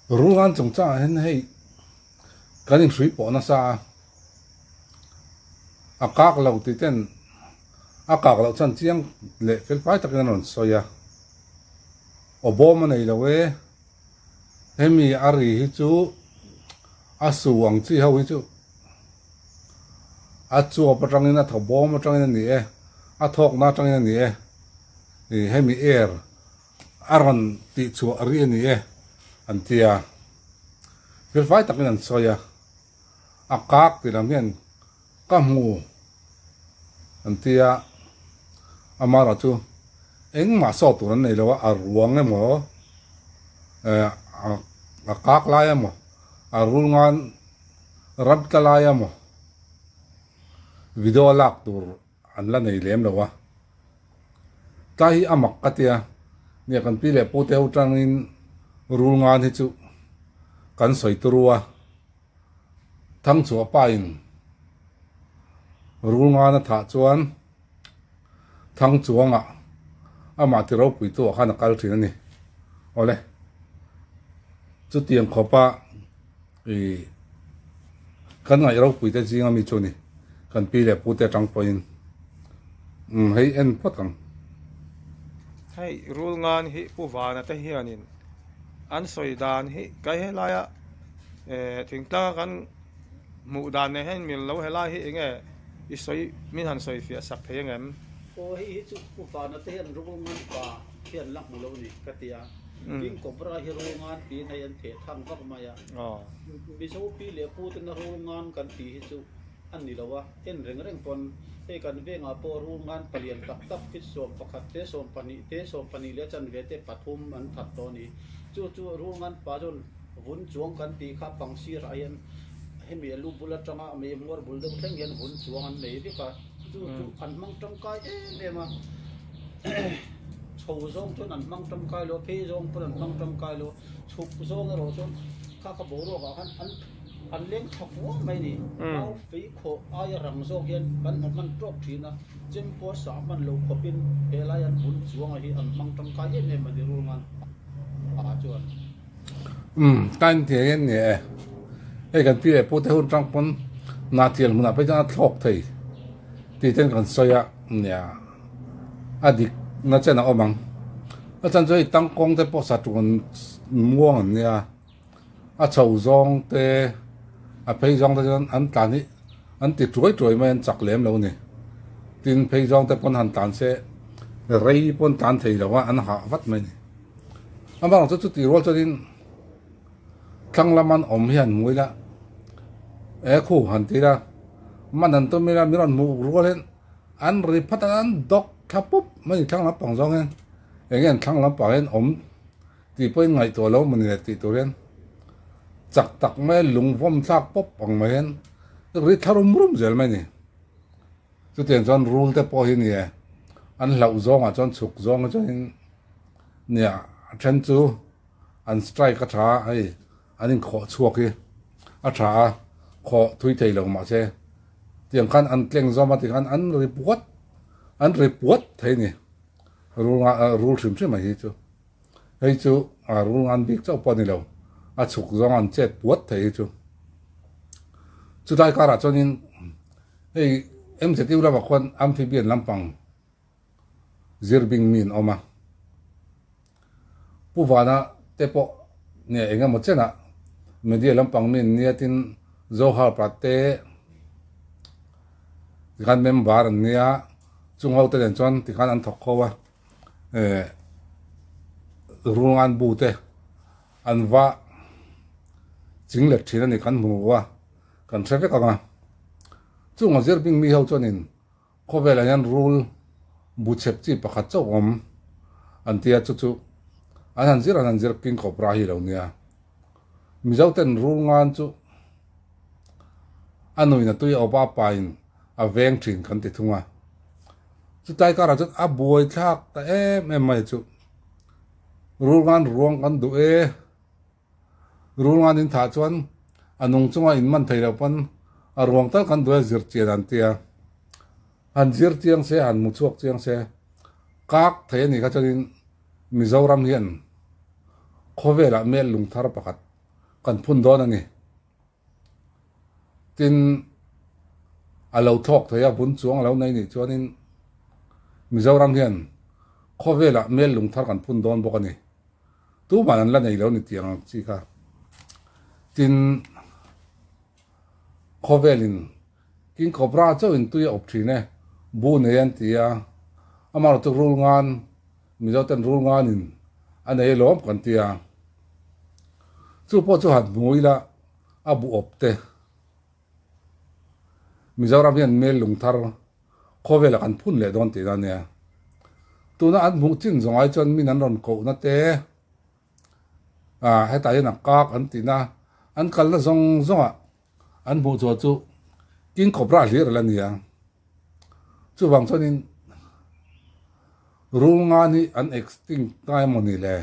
Rulngan chungchangah hian hei kan inhrui pawh nasa a, a kak lo tih ten a kak loh chuan chiang leh fel fai takin an rawn sawi a, aw bawm a nei lo e, hemi a ri hi chu a su ang chi ho hi chu a chuap atangin a thaw bawm atangin a ni e, a thawkna atangin a ni e, ih hemi air. A rawn tih chhuah ri a ni e, an ti a. Felfai takin an sawi a, a kak ti lam hian ka hmu an ti a, amaherawh chu engmah sawt tur an nei lo a, a ruang emaw a kak lai emaw a rul ngan ram tla lai emaw video lak tur An la nei lem lo a. Tlai hi a mak ka tia, nia kan pi leh pu te ho tangin rul ngan hi chu kan sawi turu a, Thangchhuah pa in rul ngan a thah chuan Thangchuanga amah ti ropui tu ah khan a kal thin a ni. Awle, chutiang khawpa I kan ngaih ropui te zinga mi chu ni kan pi leh pu te atang pawhin umm hei en phawt ang. Hei rul ngan hi Pu Vana te hianin an sawi dan hi kai helaia eh thingtlanga kan hmuh dan nen hian mil lo helai hi enge i sawi min han sawi fiah sak thei angem? Aw hei hi chu Pu Vana te hian rul ngan pa hian la hmu lo ni ka ti a. King Cobra hi rul ngan tiin hei an theh thang vak mai a. Mizo pi leh pu tena rul ngan kan tih hi chu a ni lo a, en reng reng pawn hei kan vengah pawh rul ngan palian tak tak fit 11 te, 12 te, 12 leh chanve te pathum an that tawh a ni. Chu chu rul ngan pa chuan vun chuang kan tih kha pangsirah hian hemi a lu bul atanga mei hmuar bul deuh thleng hian vun chuang an nei vek a. Chu chu an hmang tangkai em em a, chho zawng chuan an hmang tangkai lo, phei zawng pawn an hmang tangkai lo, chhuk zawng erawh chuan kha kha boruak ah khan an an leng thla fua mai a ni. Mau fei khawh aia rang zawk hian kan hmu hman tawk thin a, chem pawh a sah hman lo khawpin helai an vun chuanga hi an hmang tangkai em em a ni rul ngan ah chuan. Umm tain thei hian ni e, hei kan pi leh pu te hun tang pawn Hnahtial hmunah phei chuan a thlawk thei tih ten kan sawi a nia a dik na chen a awm ang a chan chu hei tangkawng te pawh sa tun muang an nia a chho zawng te a phei zawng te chuan an tlan hi an ti tuai tuai mai an chak lem lo a ni tin phei zawng te pawn han tlan se rei pawn tlan thei lo a an hah vat mai a ni. Amah chu chutih rual chuanin thlang lama an awm hian hmu ila e khu han ti ila man an tum ila min rawn hmuh rual hian an ri phat a an dawk thla pup mai thlang lampang zawng hian eng nge an thlang lampang hian awm tih pawhin ngaihtuah lo mawni le tih tur hian chak tak mai lung vawm thlak pawp ang mai hian ri thla rum rum zel mai a ni. Chutiang chuan rul te pawh hi nia an hlauh zawngah chuan chhuk zawng hi chuanin nia a then chu an strike a tha a hei an inkhawh chhuak hi a tha a khawh thui thei lo mahse tiang khan an tleng zawm a tikhan an ri puat an ri puat thei a ni rul nga rul hrim hrim a hi chu hei chu a rul ngan bik chauh pawh a ni lo a chhuk zawng an chet puat thei hi chu chulai karah chuanin. Hei MZU lamah khuan amphibian lampang zir bing mi an awm a, Pu Vana te pawh nge eng emaw chenah media lampang mi an nia tin Zohar Pate tikhan member an nia, chung ho te nen chuan tikhan an thawk kho a, eh Rulngan bu te an va ching let thin a ni kan hmu a. Kan hre vek ang a, chung a zir bing mi ho chuanin khawvelah hian rul bu chhep chi pakhat chauh awm an ti a, chu chu an han zir an han zir king cobra hi lo nia. Mizo ten rul ngan chu a nuin a tui a awp a, a pain a veng thin kan ti thung a. Chutlai karah chuan a buai thlak ta em em mai chu rul ngan ruang kan duh e. Rul ngan in thah chuan a nung chunga in man thei loh pawn a ruang tal kan duai zir chian an tia. Han zir chiang se, han mu chhuak chiang se, kak thei a nih kha chuanin Mizoram hian khawvelah mel lung thar pakhat. kan phun dawn a ni. Tin, a lo thlawk thei a, vun chuang a lo nei nih chuanin Mizoram hian khawvelah mel lung thar kan phun dawn bawk a ni. Tuman an la nei lo ni tiang ang chi kha. Tin, khawvelin King Cobra chauhin tui a awp thin e, bu nei an ti a, amaherawh chu rul ngan, Mizo ten rul nganin a nei alawm kan ti a. Chu pawh chu han hmu ila a bu awp te. Mizoram hian mel lung thar khawvelah kan phun leh dawn tihna a nia. Tuna an hmuh chin zawng ai chuan min an rawn kohna te, ah hetah hian a kak an tihna, an kalna zawng zawngah an hmuh chhuah chu King Cobra hlir a la ni a. Chuvang chuanin rul ngan hi an extinct ta emaw ni le?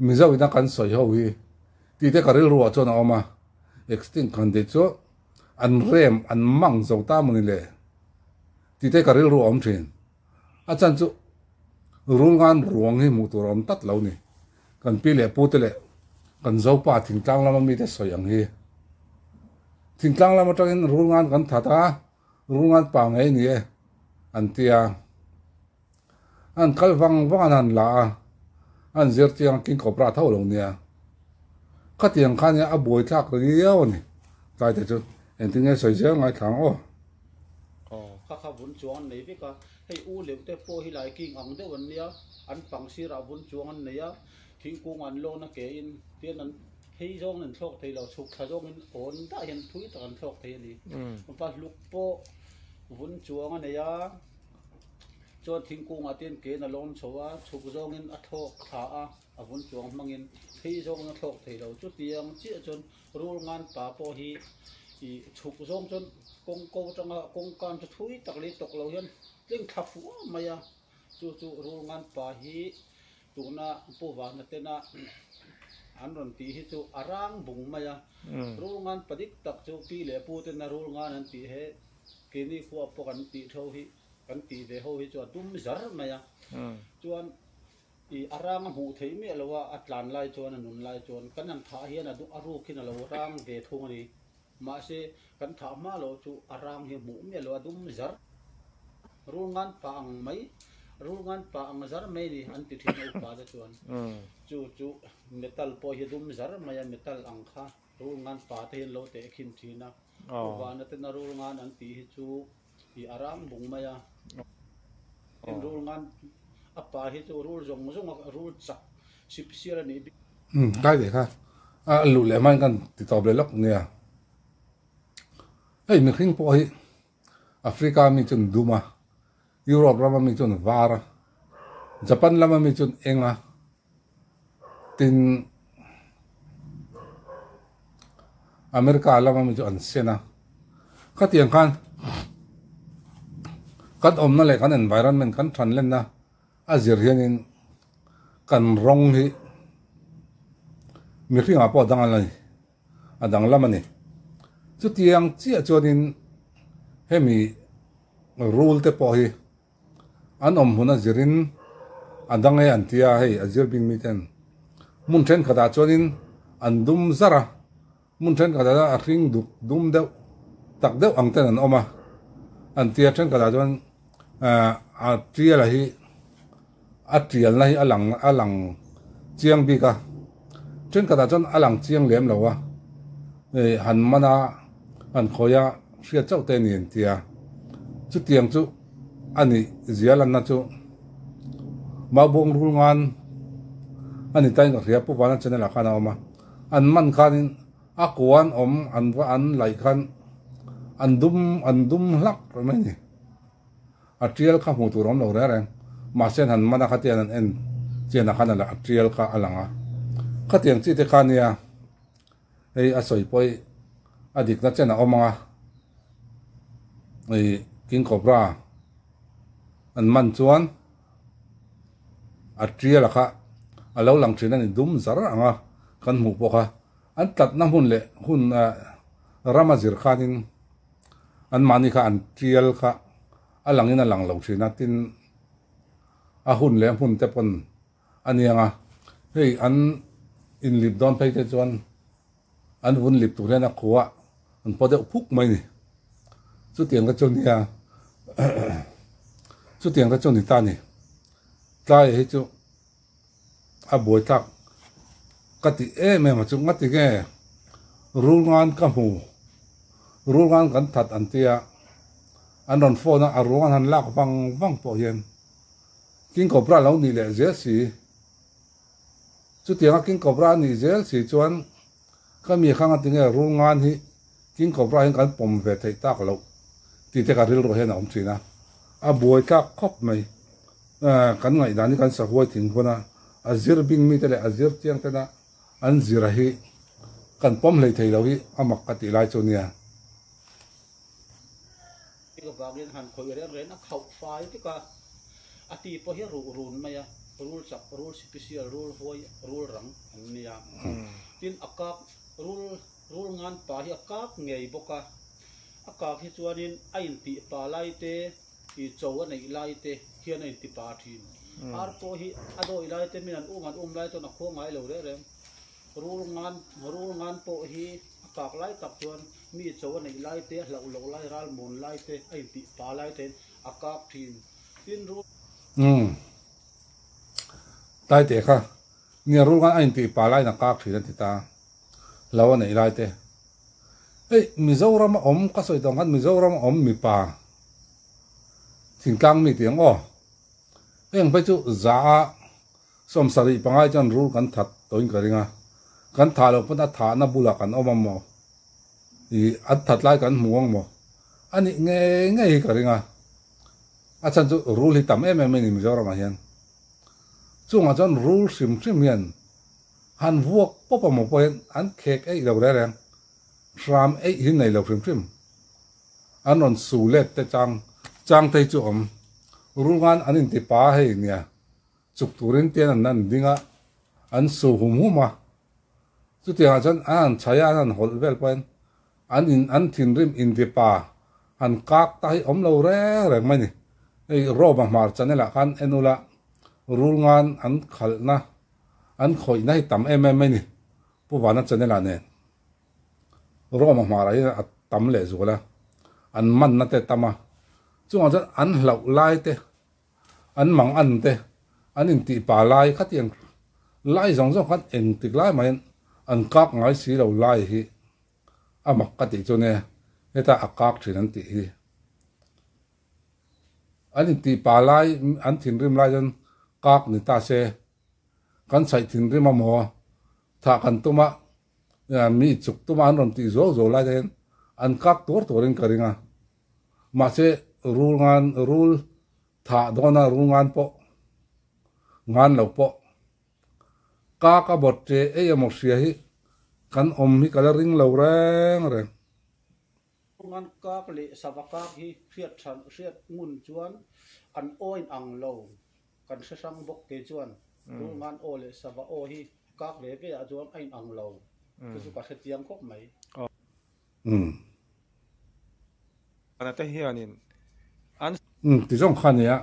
Mizo ina kan sawi ho hi tih te ka rilru ah chuan a awm a, extinct kan tih chu an rem an mang zo ta emaw ni le tih te ka rilru a awm thin. A chan chu rul ngan ruang hi hmuh tur a awm tlat lo ni. Kan pi leh pu te leh kan Zopa thingtlang lama mite sawi ang hi. Thingtlang lam atangin rul ngan kan that a. Rungan pa ngei ni e an ti a, an kal vang vang an han la a, an zir chiang a King Cobra tho lo nia. Khatiang khan hian a buai thlak riau a ni. Tlai te chu engtin nge sawi zel ngaithla ang aw. Kha kha vun chuang an nei vek a, hei u leuh te pawh hi lai king ang deuh an nia, an pang sirah vun chuang an nei a, thingkung an lawn a ke in tian an Phei zawngin an thlawk thei lo, chhuk thla zawngin awn dah hian thui tak an thlawk thei a ni. Vahluk pawh vun chuang a nei a, chuan thingkungah te hian ken a lawm chho a, chhuk zawngin a thlawk thla a, a vun chuang hmangin phei zawngin a thlawk thei lo. Chutiang chiah chuan rul ngan pa pawh hi ih chhuk zawng chuan kawng ko atanga kawng kan chu thui tak leh tawk lo hian tling thla fuh mai a, chu chu rul ngan pa hi Tuna Pu Vana tena an rawn tih hi chu a rang bung mai a, rul ngan pa dik tak chu pi leh pu tena rul ngan an tih he keini khua pawh kan tih tho hi kan tih ve ho hi chu a dum zar mai a, chuan ih a rang a hmuh theih miah lo a, a tlan lai chuan a nun lai chuan kan han thah hian a a ruk hian a lo rang ve thung a ni, mahse kan thah hma loh chu a rang hi a hmuh miah lo a dum zar. Rul ngan pa ang mai, rul ngan pa ang zar mai ni an ti thin a upa te chuan. Chu chu metal pawh hi dum zar mai a, metal ang kha rul ngan pa te hian lo teh khin thin a. Pu Vana tena rul ngan an tih hi chu ih a rang bung mai a. Tin rul ngan a pa hi chu rul zawng zawng a rul chak sip sial a nih bik. Umm tlai leh kha a luh leh hmain kan ti tawp leh lawk nia. Hei mihring pawh hi Africa mi chuan dum a, Europe rama mi chuan var a, Japan lama mi chuan eng a, tin America lama mi chu an sen a. Khatiang khan kan awmna leh kan environment kan than lenna a zir hianin kan rawng hi mihringah pawh a dang a ni. a danglam a ni. Chutiang chiah chuanin hemi rule te pawh hi an awm hmun a zirin a dang e an ti a, hei a zir bing mi ten hmun thenkhatah chuanin an dum zar a, hmun thenkhatah chuan a hring duk dum deuh tak deuh ang ten an awm a an ti a, thenkhatah chuan a tial a hi A tialna hi a lang a lang chiang bik a, thenkhatah chuan a lang chiang lem lo a, hei han man a, han khawi a, hriat chauh te a ni an ti a, chutiang chu a nih zia lanna chu Maubuang rul ngan a ni tain ka hria Pu Vana channel ah khan a awm a, an man khanin a kuan awm an va an laih khan an dum an dum hlak mai a ni. A tial kha hmuh tur a awm lo reng reng. Mahse an han man a khatiang an en chian ah khan a tial kha a lang a. Khatiang chi te kha nia hei a sawi pawh hi a dikna chen a awm ang a. Hei King Cobra an man chuan a tial a kha a lo lang thin a ni dum zar ang a kan hmuh pawh kha an tlatna hmun leh hun ram a zir khanin An mahni kha an tial kha a langin a lang lo thin a, tin a hun leh a hmun te pawn a niang a, hei an inlip dawn phei te chuan An vun lip tur hian a khuh a, an paw deuh phuk mai ni. Chutiang te chu nia, chutiang te chu ni ta ni. Tlai hi chu a buai tlak ka ti em em a chu ngati nge rul ngan ka hmu, rul ngan kan that an tia, an rawn phone a, a ruang an han lak vang vang pawh hian King Cobra lo nih leh zel si. Chutianga King Cobra a nih zel si chuan ka mi khang a ti nge rul ngan hi King Cobra hian kan pawm ve theih tak loh tih te ka rilru hian a awm thin a, a buai tlak khawp mai. Kan ngaihdan hi kan sahuai thing pawn a, a zir bing mite leh a zir chiang tena an zira hi kan pawm hlei thei lo hi a mak ka tih lai chu nia. Hei vangin han khawih reng reng a khauh fai vek a, a ti pawh hi ruh run mai a, rul chak, rul sipisial, rul huai, rul rang an nia. Tin a kak, rul, rul ngan pa hi a kak ngei bawk a, a kak hi chuanin a intih pa lai te, i cho a neih lai te hian a inti pa thin. Ar pawh hi a dawi lai te min an um an um lai chuan a khuang ngai lo reng reng. Rul ngan, rul ngan pawh hi a kak lai tak chuan mi cho a neih lai te, a hlauh loh lai, ral mawn lai te, a intih pa lai tein a kak thin. Tin rul. Umm. Tlai teh kha, nia rul ngan a intih pa laiin a kak thin a ti ta. Hlo a neih lai te. Hei Mizoram a awm, ka sawi tawh ang khan Mizoram a awm mipa thingtlang mi tih ang aw. Heng phei chu za a 75 chuan rul kan that tawhin ka ring a, kan thah loh pawn a thahna bulah kan awm ang maw? Ih, an that lai kan hmu ang maw? A nih ngei ngei hi ka ring a, a chhan chu rul hi tam em em a ni Mizoramah hian. Chungah chuan rul hrim hrim hian han vuak pawp ang maw pawh hian an khek eih lo reng reng, hram eih hi nei lo hrim hrim. An rawn su let te chang chang te hi chu awm. Rul ngan an inti pa hei nia. Chuk turin tian an an ding a, an su hum hum a. Chutiangah chuan an han chhai a, an han hawlh vel pawhin an in an thinrim intipa han kak ta hi awm lo reng reng mai ni. Hei Rome-a hmar channel ah khan en ula rul ngan an khalhna an khawihna hi tam em em mai ni Pu Vana channel ah nen. Rome-a hmarah hian a tam leh zual a, an manna te a tam a. Chungah chuan an hlauh lai te An mang an te, an intih pa lai khatiang lai zawng zawng khan engtik lai mahin an kak ngai si lo lai hi a mak ka tih chu nia, heta a kak thin an tih hi. An intih pa lai, an thinrim lai chuan kak ni ta se, kan chhaih thinrim a maw, thah kan tum a, mi chuk tum a an rawn tih zuau zuau lai te hian an kak tuar tuarin ka ring a. Mahse, rul ngan, rul thah dawna rul ngan pawh, ngan lo pawh, ka ka bawt che ei emaw hria hi kan awm hi ka la ring lo reng reng. Rul ngan kak leh sava kak hi hriat than, hriat ngun chuan an aw in ang lo, kan hre hrang bawk kei chuan rul ngan aw leh sava aw hi kak ve ve ah chuan a in ang lo, chu chu ka hre chiang khawp mai. Umm. Ana te hianin an. Umm ti zawng kha nia.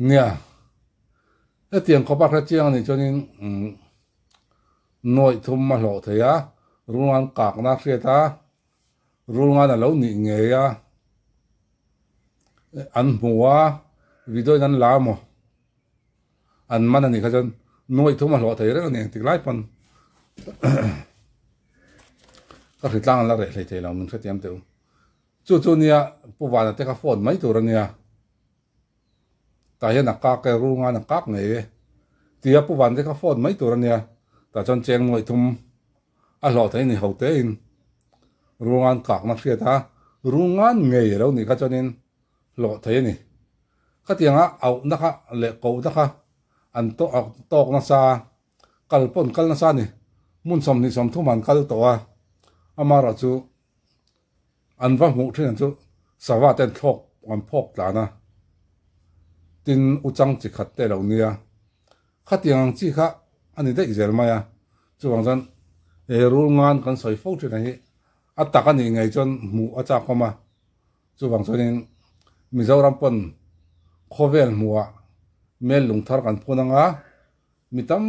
Nia. Hetiang khawpa hre chiang anih chuanin umm nawih thum a hlawh thei a, rulngan kakna a hriat a, rulngan a lo nih ngei a, an hmu a, video in an la maw? An man anih kha chuan nuaih thum a hlawh thei reng a ni engtik lai pawn ka hri tlang an la reh hlei thei lo min hrethiam teh u. Chu chu nia Pu Vana te kha phone mai tur a nia. Tah hian a kak e rul ngan a kak ngei e tia Pu Vana te kha phone mai tur a nia. Tah chuan cheng nuaih thum a hlawh thei ni ho te in rul ngan kakna hriat a rul ngan ngei a lo nih kha chuanin hlawh thei a ni. Khatianga auhna kha leh kohna kha an tawk nasa a, kal pawh an kal nasa a ni. Hmun 23 an kal tawh a, amaherawh chu an va hmuh thin ang chu sava te an thlawk an phawk tlan a, tin uchang chi khat te lo nia. Khatiang ang chi kha a ni daih zel mai a, chuvang chuan he rul ngan kan sawi fo thin ang hi a tak a nih ngei chuan hmuh a chak awm a. Chuvang chuanin Mizoram pawn khawvel hmuhah mel lung thar kan phun anga, mi tam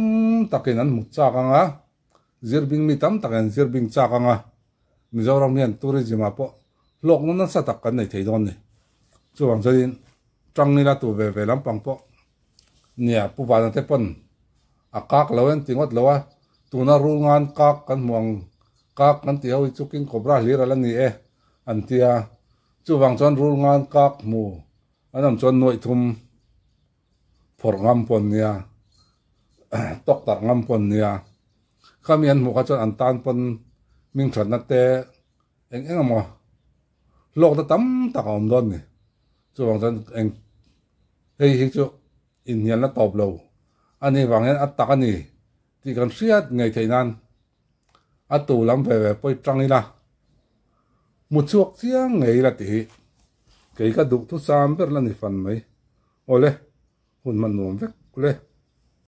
takin an hmu chak anga. Zirbing mi tam tak an zirbing chak anga Mizoram hian tourism ah pawh hlawkna nasa tak kan nei thei dawn ni. Chuvang chuanin tang ila tu ve ve lampang pawh nia Pu Vana te pawn a kak lo en ti ngawt lo a, tuna rul ngan kak kan hmu ang kak kan tih ho hi chu King Cobra hlir a la ni e an tia. Chuvang chuan rul ngan kak hmu an awm chuan nuaih thum phawrh ngam pawn nia, tawk tarh ngam pawn nia. Khami an hmuh kha chuan an tan pawn hming thatna te eng eng emaw hlawkna tam tak a awm dawn ni. Chuvang chuan eng hei hi chu inhnialna tawp lo a nih vang hian a tak a ni tih kan hriat ngei theih nan a tu lam ve ve pawi tang ila hmu chhuak chiang ngei ila tih hi kei ka duh thusam ber la ni fan mai. Awle, hun hman nuam vek ule.